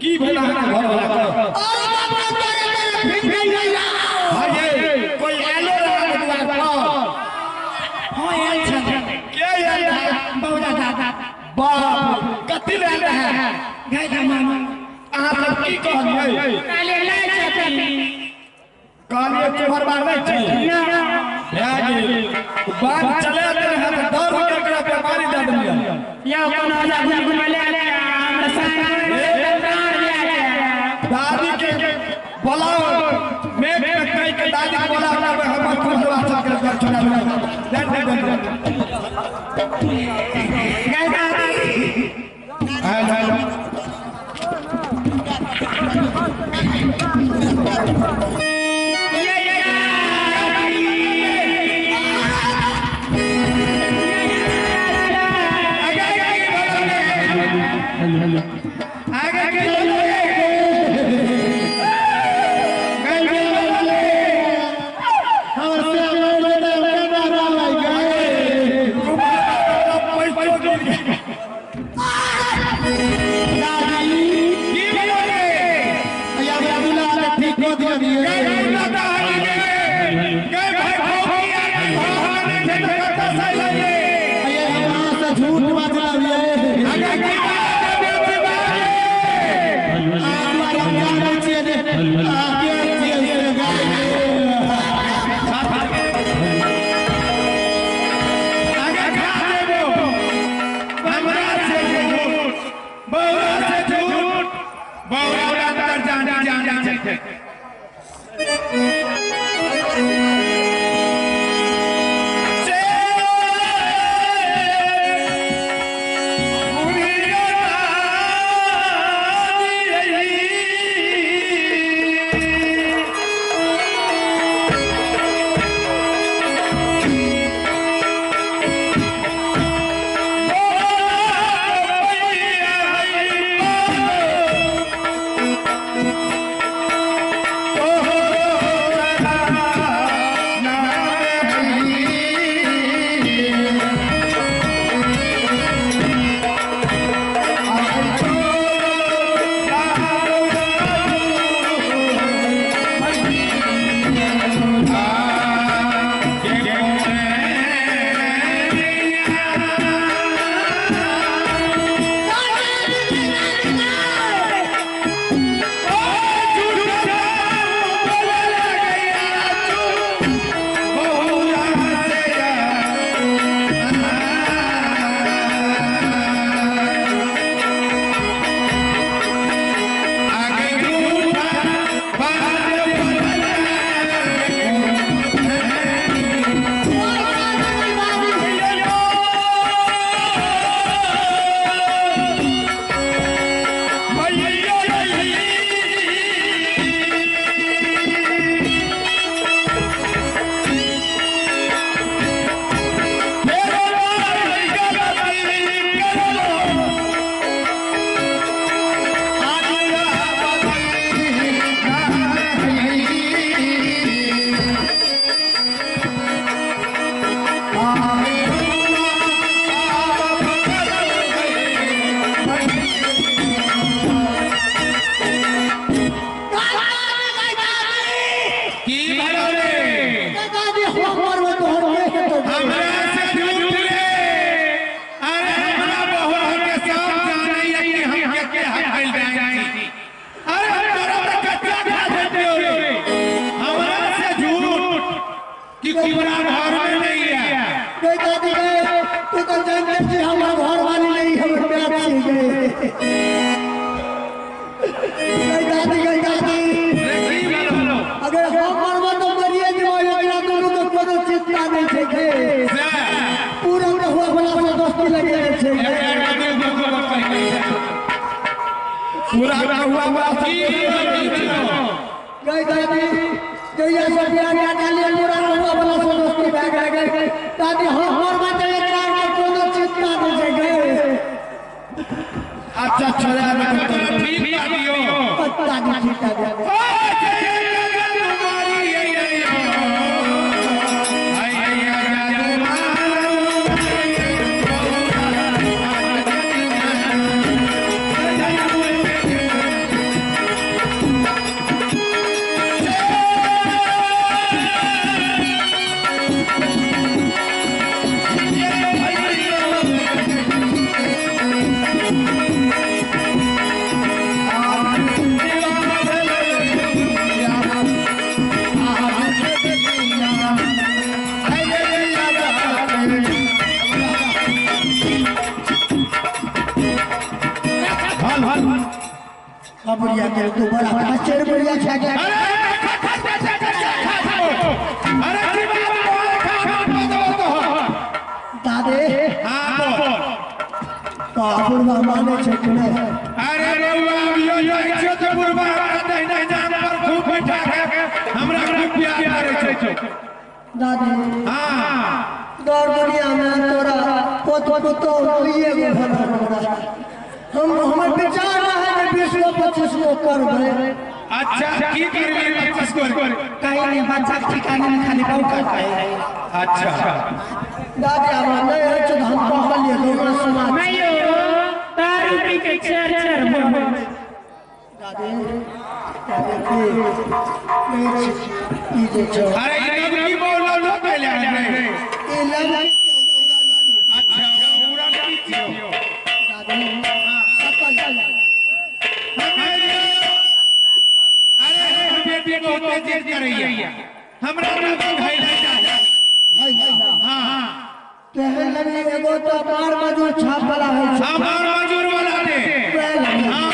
की भेल अहाँ घर वाला के कोई आलो रहा दुआर पर। हां आयल छ के आयल रहे? बहुदा दादा। बाप कथि ले आयल रहे? गाय मामा। अहाँ सब की कहलियै? काले नै छथिन। कहलियै तोहर बार नै छै ना भए गेल बात चले रहे त दर के एकरा बीमारी दे देलियै। या कोनो आदमी घुमले ले हमरा संग दादी के बोलाओ मैं कह के दादी के बोलाओ हमर कुहरवा चल के घर छोड़ा दे दे दे गाय दादी। हेलो हेलो ये ये कि कुबरा घर में नहीं है। गई दादी गए तू तो जानते छी हमर घर वाली नहीं हमर प्यार छी गए। गई दादी गई दादी अगर हम मरबो तो मरिए जेबो एकरा दुनू के कोनो चिंता नहीं छै गे। पूरा हुआ वाला से दोस्ती लगे छै पूरा हुआ वाला गई दादी जइया से बियाह डालिए पूरा हुआ वाला से दोस्ती भए गए। दादी हम मरबो तो एकरा के कोनो चिंता नहीं छै गे। अच्छा छोड़ा ठीक दियो दादी ठीक दादी। बुढ़िया के तू बड़ा खच्चर बुढ़िया छा गया। अरे अरे दादे हां बोल का बुढ़वा माने छै कि नहीं। अरे रउआ यो यो छो तो बुढ़वा हमरा दहिना जान पर खूब बैठा के हमरा खूब प्यार करै छै दादी। हां दौड़ दुनिया में तोरा पोत पुतो दुइए गो भल हम हमर विचार रहे जे 20 गो 25 गो करबै। अच्छा की करबै 25 गो कहीं नहीं बच्चा के ठिकाना में खाली बहु करता है। अच्छा दादी हमरा नहीं होइ छै हम कहलियै दोसर समाज नहीं हो दारू पी के चर चर बोल। दादी दादी की नहीं ई जे छै। अरे ई की बोललो न पहले रे ई लग। अच्छा पूरा नहीं छियो दादी। अरे बेटी बहुत तेज करैया हमरा तो घायल हां हां तेहन लगी एगो तो मार मजूर छाप वाला है। हां मार मजूर वाला रे। हां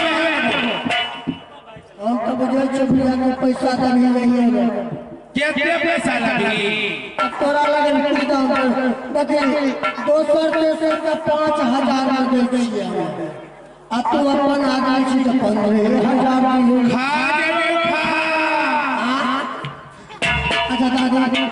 हम तो बुझै छी बुढ़िया के पैसा दही नहीं है। केते पैसा लगी अब तोरा लगन की दाम देखी दोसर तेसर के 5000 दे दैया आ तू अपन आदमी छी तो 15,000 खा जेबे खा। अच्छा दादी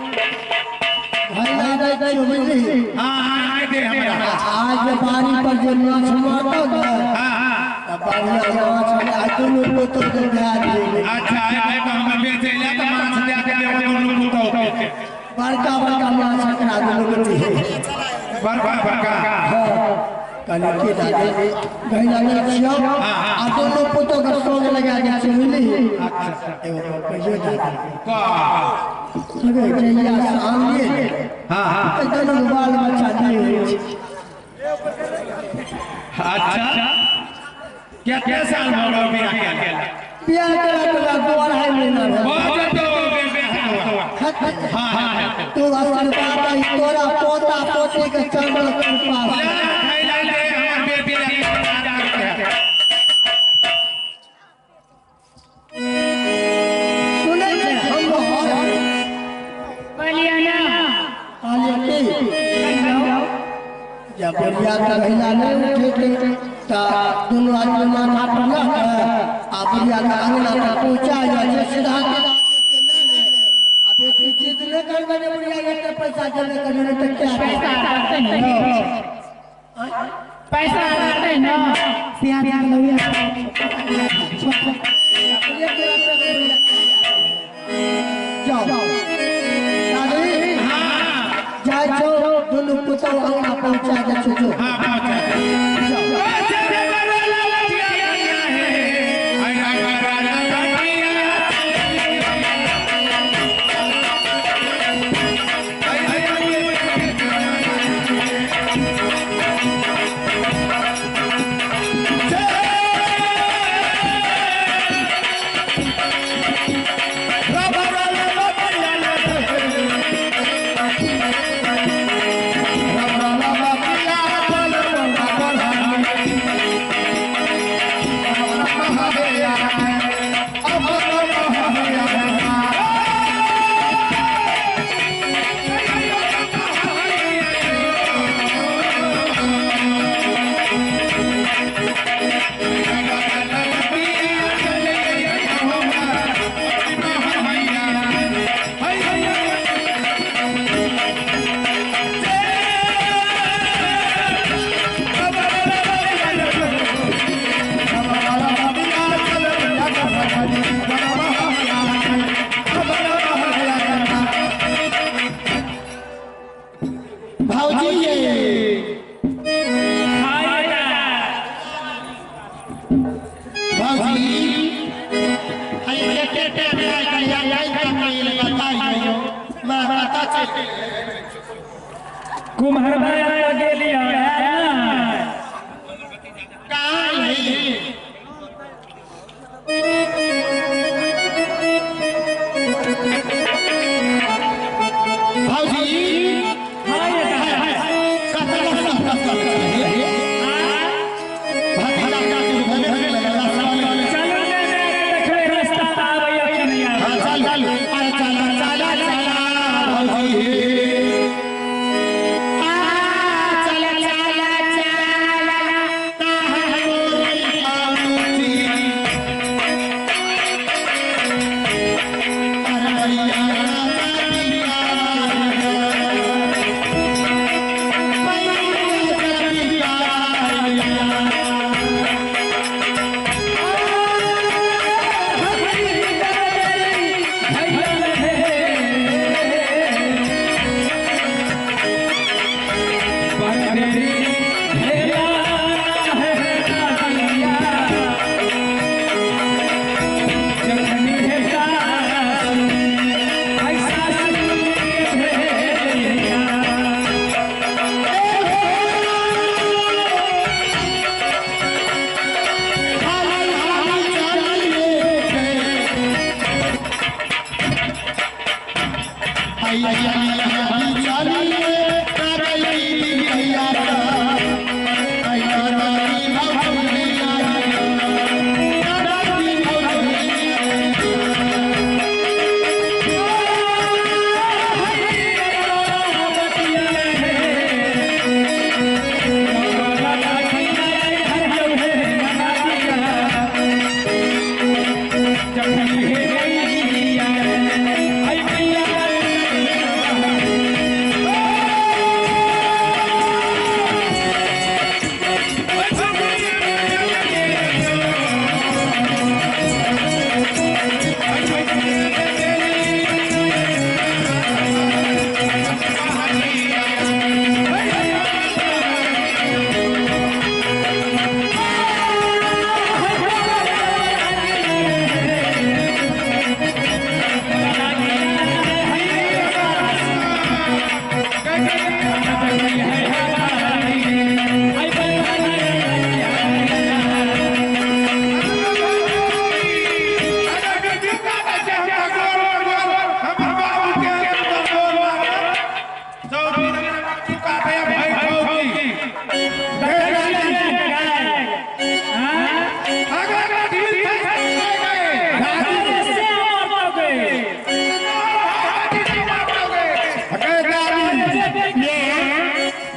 भाई दादा दै बुझली। हां हां दे हमरा आज बारी पर जे माछ मारतो न। हां हां त बढ़िया माछ आ दुनू पुतो के दे दे। अच्छा आइ त हम बेचै ले त माछ दे दे दुनू पुतो के बड़का बड़का माछ एकरा दुनू के बड़का बड़का। हां कहली की दादी गहिना ले छियो आ दुनू पुतो के संग लगा दे छै बुझली। अच्छा एगो कहियो दादी का अरे जइया सामने। हां हां दोनों बाल बच्चा नहीं होइ छै। अच्छा कितने साल हो गए बियाह के? बियाह करा के 2.5 महीना हो जतो बियाह हुआ। हां हां तू आशीर्वाद आई तोरा पोता पोती के चरण कृपा ले ले ले हमर बेटी सुनै छै हम कहलियै ना कहलियै की जब बुढ़िया के घैला नहीं उठेतै त दुनू आदमी माथा पर लऽ के आ बुढ़िया के अंगना पर पहुँचा जाइ छै सीधा आ बेसी जिद नहि करबै जे बुढ़िया एते पैसा देबे करबै नहि तऽ क्या पैसा रहतै ने पैसा रहतै ना प्यार लौया जाओ दादी। हां जाइ छौ दुनू पुतहु अंगना पहुँचा दै छौ जो। हां पहुँचा दे। Baba, भौजी ये भौजी अरे के के के कलिया नहीं कमाई बताइयो मैं पता चल कुम्हर भाई गेलिया काहे भौजी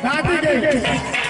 दादी के